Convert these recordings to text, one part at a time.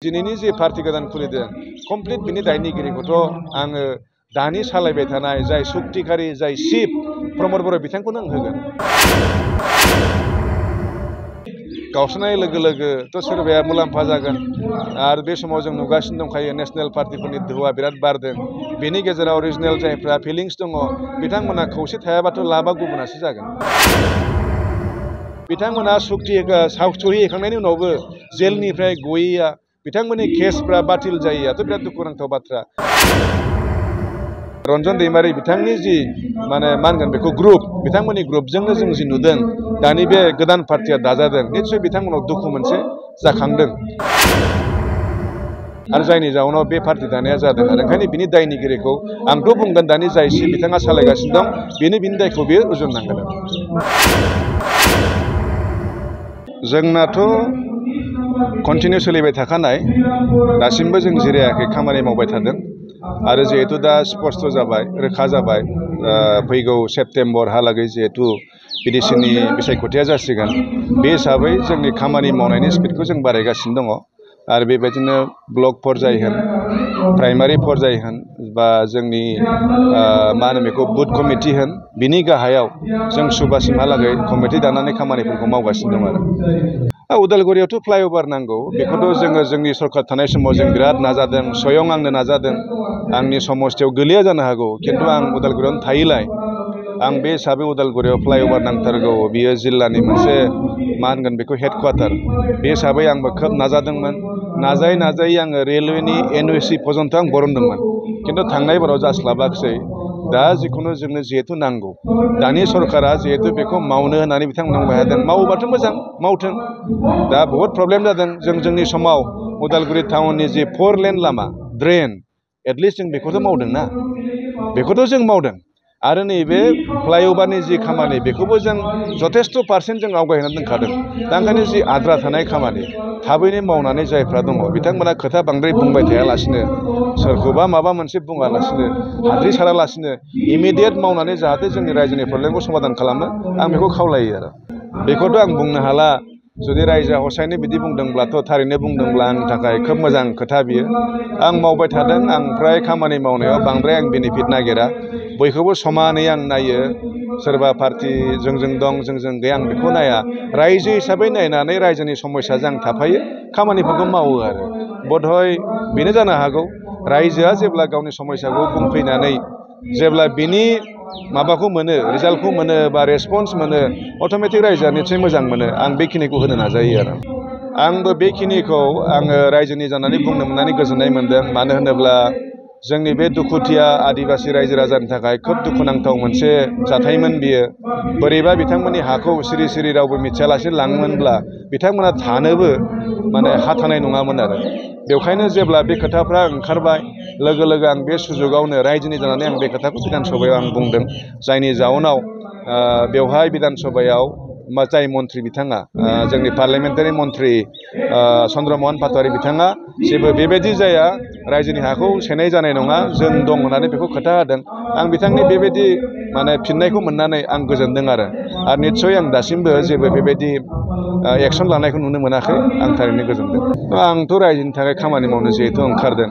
दिनैनि जे पार्टी गोदान खुलिदों कमप्लिट बिनि दायनिगिरिखौथ' आङो दानि सालायबाय थानाय जाय सुक्तिखारि जाय चिफ प्रमद बर' बिथांखौनो आं होगोन। गावस्रानाय लोगो लोगोथ' सोरबाया मुलाम्फा जागोन आरो बे समाव जों नुगासिनो दंखायो नेशनेल पार्टीफोरनि दोहौआ बिराद बारदों। बेनि गेजेराव रिजनेल जायफ्रा फिलिंस दङ बिथांमोना खौसे थायाबाथ' लाबा गुबुनासो जागोन। बिथांमोना सावथुहि हैखांनायनि उनावबो जेलनिफ्राय गयैया बिथांमोननि केसफ्रा बातिल जायैयाथ' बिराद दुखुनांथाव बाथ्रा। रन्जन दैमारि बिथांनि जि मा होनगोन बेखौ ग्रुप बिथांमोननि ग्रुपजोंनो जों जि नुदों दानि बे गोदान पार्टीया दाजादों निस्सय बिथांमोनाव दुखु मोनसे जाखांदों आरो जायनि जाउनाव बे पार्टी दानाया जादों आरो ओंखायनो बिनि दायनिगिरिखौ आंथ' बुंगोन दानि जाय बिथाङा सालायगासिनो दं बिनि दायखौ बियो रुजुननांगोन। जोंनाथ' कन्टिनिउ सोलिबाय थाखानाय दासिमबो जों जिरायाखै खामानि मावबाय थादों आरो जिहेतु दा स्पष्ट जाबाय रोखा जाबाय फैगौ सेप्तेम्बरहालागै जिहेतु बिटिसिनि बिसायख'थिया जासिगोन बे हिसाबै जोंनि खामानि मावनायनि स्पिडखौ जों बारायगासिनो दङ आरो बेबायदिनो ब्लक पर्याय होन प्राइमारि पर्याय होन बा जोंनि मा होनो बेखौ बुथ कमिटि होन बिनि गाहायाव जों सुबासिमहालागै कमिटि दानानै खामानिफोरखौ मावगासिनो दं आरो उदालगुरियावथ' फ्लाइअभार नांगौ बेखौथ' जोङो जोंनि सरकार थानाय समाव जों बिराद नाजादों स्वयं आंनो नाजादों आंनि समस्थियाव गोलैया जानो हागौ खिन्थु आं उदालगुरियावनो थायोलाय आं बे हिसाबै उदालगुरियाव फ्लाइअभार नांथारगौ बियो जिल्लानि मोनसे मा होनगोन बेखौ हेडक्वार्टार बे हिसाबै आंबो खोब नाजादोंमोन नाजायै नाजायै आङो रेलवेनि NOC पर्यन्त आं बरनदोंमोन खिन्थु थांनाय बाराव जास्लाबाखिसै दा जिखुनु जोंनो जिहेतु नांगौ दानि सरकारा जिहेतु बेखौ मावनो होननानै बिथांमोना बुंबाय थादों मावोबाथ' मोजां मावथों दा बहुद प्रब्लेम जादों जोंनि समाव उदालगुरि टाउननि जि 4 लेन लामा ड्रेन एटलिस्ट जों बेखौथ' मावदोंना बेखौथ' जों मावदों आरो नैबे फ्लाइअभारनि जि खामानि बेखौबो जों जथेस्थ' पारसेन्ट जों आवगायनानै दोनखादों दा ओंखायनो जि आद्रा थानाय खामानि थाबैनो मावनानै जायफ्रा दङ बिथांमोना खोथा बांद्राय बुंबाय थायालासिनो सोरखौबा माबा मोनसे बुङालासिनो हाद्रि सारालासिनो इमिडियेट मावनानै जाहाथे जोंनि रायजोनि प्रब्लेमखौ समाधान खालामो आं बेखौ खावलायो आरो बेखौथ' आं बुंनो हाला जुदि रायजोआ हसायैनो बिदि बुंदोंब्लाथ' थारैनो बुंदोंब्ला आंनि थाखाय खोब मोजां खोथा बियो आं मावबाय थादों आं फ्राय खामानि मावनायाव बांद्राय आं बेनिफिट नागिरा बयखौबो समानै आं नायो सोरबा पार्टी जोंजों दं जोंजों गैया आं बेखौ नाया रायजो हिसाबै नायनानै रायजोनि समस्याजों आं थाफायो खामानिफोरखौ मावो आरो बधय बेनो जानो हागौ रायजोआ जेब्ला गावनि समस्याखौ बुंफैनानै जेब्ला बिनि माबाखौ मोनो रिजाल्टखौ मोनो बा रेसपन्स मोनो अट'मेटिक रायजोआ निस्सय मोजां मोनो आं बेखिनिखौ होनो नाजायो आरो आंबो बेखिनिखौ आङो रायजोनि जानानै बुंनो मोननानै गोजोननाय मोनदों मानो होनोब्ला जोंनि बे दुखुथिया आदिबासि रायजो राजानि थाखाय खोब दुखुनांथाव मोनसे जाथायमोन बियो बोरैबा बिथांमोननि हाखौ सिरि सिरि रावबो मिथियालासे लाङोमोनब्ला बिथांमोना थानोबो माने हा थानाय नङामोन आरो बेवखायनो जेब्ला बे खोथाफ्रा ओंखारबाय लोगो लोगो आं बे सुजुगावनो रायजोनि जानानै आं बे खोथाखौ बिधान सभायाव आं बुंदों जायनि जाउनाव बेवहाय बिधान सभायाव जाय मन्थ्रि बिथाङा जोंनि पार्लियामेन्टारि मन्थ्रि चन्द्रमहन पाटवारी बिथाङा जेबो बेबायदि जाया रायजोनि हाखौ सेनाय जानाय नङा जों दं होननानै बेखौ खोथा होदों आं बिथांनि बेबायदि माने फिननायखौ मोननानै आं गोजोनदों आरो निस्सय आं दासिमबो जेबो बेबायदि एक्सन लानायखौ नुनो मोनाखै आं थारैनो गोजोनदों आंथ' रायजोनि थाखाय खामानि मावनो जिहेतु ओंखारदों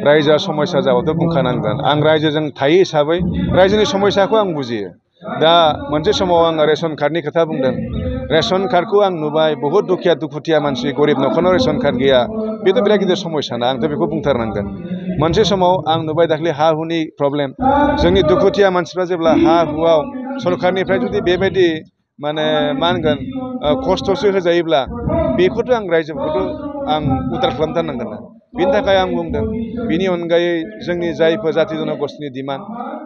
रायजोआ समस्या जाबाथ' बुंखानांगोन आं रायजोजों थायो हिसाबै रायजोनि समस्याखौ आं बुजियो दा मोनसे समाव आं रेशन कार्डनि खोथा बुंदों रेशन कार्डखौ आं नुबाय बहुद दुखुथिया मानसि गरिब न'खरनाव रेशन कार्ड गैया बेथ' बिराद गिदिर समस्या ना आंथ' बेखौ बुंथारनांगोन मोनसे समाव आं नुबाय दाखालि हा हुनि प्रब्लेम जोंनि दुखुथिया मानसिफ्रा जेब्ला हा हुआव सरकारनिफ्राय जुदि बेबायदि माने मा होनगोन खस्थ'सो होजायोब्ला बेखौथ' आं रायजोफोरखौथ' आं उदार खालामथारनांगोन ना बेनि थाखाय आं बुंदों बेनि अनगायै जोंनि जायफोर जाथि जनगोष्ठीनि डिमान्ड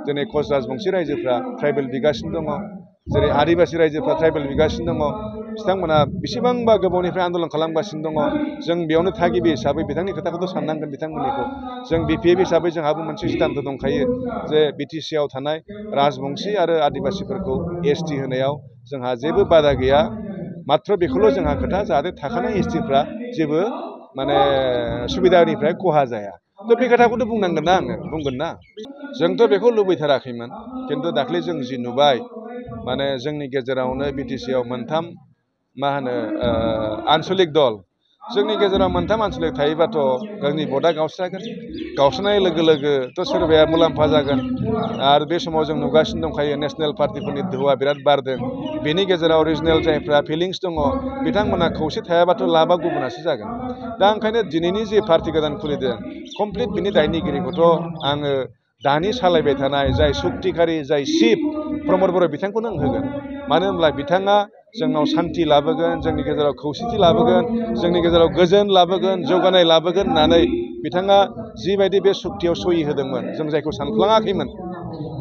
दिनै कच राजबंसि रायजोफ्रा ट्राइबेल बिगासिनो दङ जेरै आदिबासि रायजोफ्रा ट्राइबेल बिगासिनो दङ बिथांमोना बेसेबांबा गोबावनिफ्राय आन्दलन खालामगासिनो दङ जों बेयावनो थागिबि हिसाबै बिथांनि खोथाखौथ' साननांगोन बिथांमोननिखौ जों BPF हिसाबै जोंहाबो मोनसे सिद्धान्त दंखायो जे BTCआव थानाय राजबंसि आरो आदिबासिफोरखौ ST होनायाव जोंहा जेबो बादा गैया मात्र बेखौल' जोंहा खोथा जाहाथे थाखानाय STफ्रा जेबो माने सुबिदानिफ्राय खहा जाया थ' बे खोथाखौथ' बुंनांगोन ना आङो बुंगोन ना जोंथ' बेखौ लुबैथाराखैमोन खिन्थु दाख्लै जों जि नुबाय माने जोंनि गेजेरावनो BTCआव मोनथाम मा होनो आनसलिक दल जोंनि गेजेराव मोनथाम आनसलिक थायोबाथ' जोंनि भटआ गावस्रागोन गावस्रानाय लोगो लोगोथ' सोरबाया मुलाम्फा जागोन आरो बे समाव जों नुगासिनो दंखायो नेसनेल पार्टिफोरनि दोहौआ बिराद बारदों बेनि गेजेराव रिजनेल जायफ्रा फिलिंस दङ बिथांमोना खौसे थायाबाथ' लाबा गुबुनासो जागोन दा ओंखायनो दिनैनि जे पार्टि गोदान खुलिदों कमप्लिट बिनि दायनिगिरिखौथ' आङो दानि सालायबाय थानाय जाय सुक्तिकारि जाय चिफ प्रमद बर' बिथांखौनो आं होगोन मानो होनब्ला बिथाङा जोंनाव सान्थि लाबोगोन जोंनि गेजेराव खौसेथि लाबोगोन जोंनि गेजेराव गोजोन लाबोगोन जौगानाय लाबोगोन होननानै बिथाङा जिबायदि बे सुक्तियाव सहि होदोंमोन जों जायखौ सानफ्लाङाखैमोन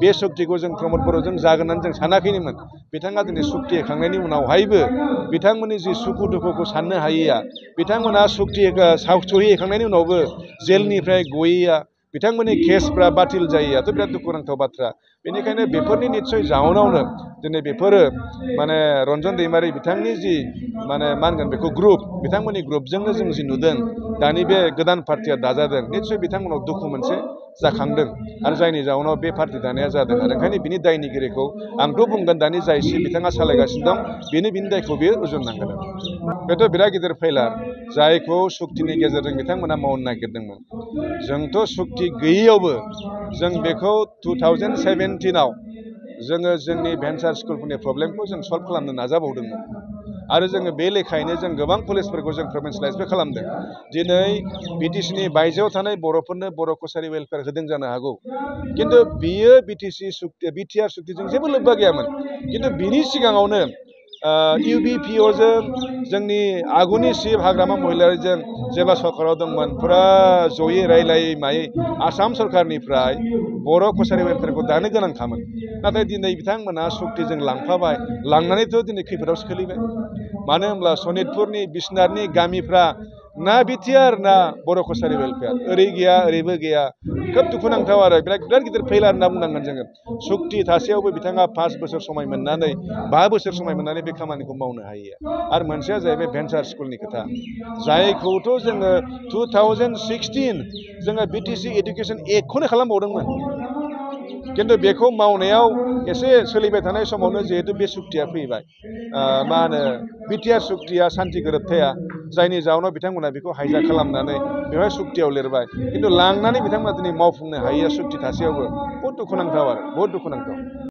बे सुक्तिखौ जों प्रमद बर'जों जागोन होननानै जों सानाखैनोमोन बिथाङा दिनै सुक्ति होखांनायनि उनावहायबो बिथांमोननि जि सुखु दुखुखौ साननो हायैया बिथांमोना सहि होखांनायनि उनावबो जेलनिफ्राय गयैया बिथांमोननि केसफ्रा बातिल जायैयाथ' बिराद दुखुनांथाव बाथ्रा बेनिखायनो बेफोरनि निस्सय जाउनावनो दिनै बेफोरो माने रन्जन दैमारि बिथांनि जि माने मा होनगोन बेखौ ग्रुप बिथांमोननि ग्रुपजोंनो जों जि नुदों दानि बे गोदान पार्टिया दाजादों निस्सय बिथांमोनाव दुखु मोनसे जाखांदों आरो जायनि जाउनाव बे पार्टि दानाया जादों आरो ओंखायनो बिनि दायनिगिरिखौ आंथ' बुंगोन दानि जाय बिथाङा सालायगासिनो दं बेनो बिनि दायखौ बियो रुजुननांगोन बेथ' बिराद गिदिर फैलार जायखौ सुक्तिनि गेजेरजों बिथांमोना मावनो नागिरदोंमोन जोंथ' सुक्ति गैयैयावबो जों बेखौ 2017आव जोङो जोंनि भेन्सार स्कुलफोरनि प्रब्लेमखौ जों सल्भ खालामनो नाजाबावदोंमोन आरो जोङो बे लेखायैनो जों गोबां कलेजफोरखौ जों प्रभिन्सियेलाइजबो खालामदों दिनै बिटिसिनि बायजोआव थानाय बर'फोरनो बर' कसारि वेलफेयार होदों जानो हागौ खिन्थु बियो बिटिआर सुक्तिजों जेबो लोब्बा गैयामोन खिन्थु बिनि सिगाङावनो UBPOजों जोंनि आगुनि चिफ हाग्रामा महिलारिजों जेब्ला सरकाराव दंमोन फुरा जयै रायलायै मायै आसाम सरकारनिफ्राय बर' कसारि वेलफेयारखौ दानो गोनांखामोन नाथाय दिनै बिथांमोना सुक्तिजों लांफाबाय लांनानैथ' दिनै खैफोदावसो खोलैबाय मानो होनब्ला सनितपुरनि बिसनाथनि गामिफ्रा ना बिटिआर ना बर' कसारि वेलफेयार ओरै गैया ओरैबो गैया खोब दुखुनांथाव आरो बिराद गिदिर फैलार होनना बुंनांगोन जोङो सुक्ति थासेयावबो बिथाङा 5 बोसोर समाय मोननानै 5 बोसोर समाय मोननानै बे खामानिखौ मावनो हायो आरो मोनसेया जाहैबाय भेन्सार स्कुलनि खोथा जायखौथ' जोङो 2016 जोङो बिटिसि एडुकेसन एक्टखौनो खालामबावदोंमोन खिन्थु बेखौ मावनायाव एसे सोलिबाय थानाय समावनो जिहेतु बे सुक्तिया फैबाय मा होनो बिटिआर सुक्तिया सान्थि गोरोबथाया जायनि जाउनाव बिथांमोना बेखौ हाइजाक खालामनानै बेवहाय सुक्तियाव लिरबाय खिन्थु लांनानै बिथांमोना दिनै मावफुंनो हायैया सुक्ति थासेयावबो बहुत दुखुनांथाव आरो बहुत दुखुनांथाव